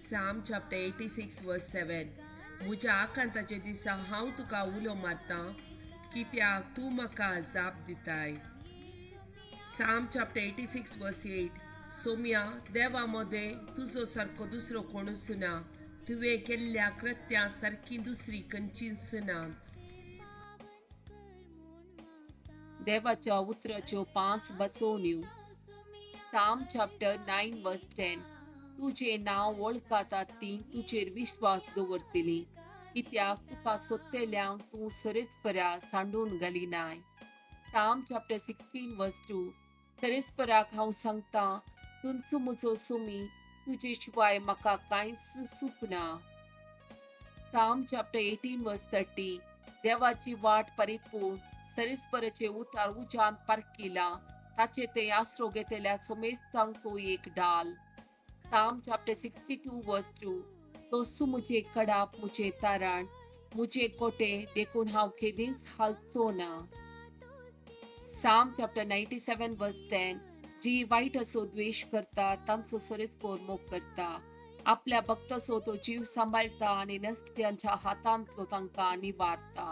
Psalm chapter 86 verse 7. म्हज्या आकांताच्या दिसा हांव तुका उलो मारतां, कित्याक तूं म्हाका जाप दिताय. Psalm chapter 86 verse 8. सोम्या, देवा मदें तुजो सारको दुसरो कोणूच ना. तुवें केल्ल्या कृत्यां सारकी दुसरी खंयचीच ना. देवाच्या उतराच्यो पांच बसोवण्यो. Psalm chapter 9 verse 10. तुजें नांव वळखतात ती तुजेर विश्वास दवरतली, कित्याक तुका सोदतल्यांक तूं सरेस्परा सांडून घालिनाय. Psalm chapter 16 verse 2. सरेस्पराक हांव सांगता, तुंचो म्हजो सुमी, तुजे शिवाय म्हाका कांयच सूख ना. Psalm chapter 18 verse 30. देवाची वाट परिपूर्ण, सरेस्पराचे उतार उज्यान पारकिला, ताचे ते आसरो घेतल्या समेस्तांक तो एक डाल. Psalm chapter 62 verse 2. तोसू म्हजे कडाप, म्हजें तारण, म्हजे कोटे, देखून हांव केदींच हालचो ना. Psalm chapter 97 verse 10. जी वायट असो द्वेश करता तांचो सरेस्पर मोग करता. आपल्या भक्ताचो तो जीव सांबाळटा आनी नसत्यांच्या हातांतलो तांकां निवारता.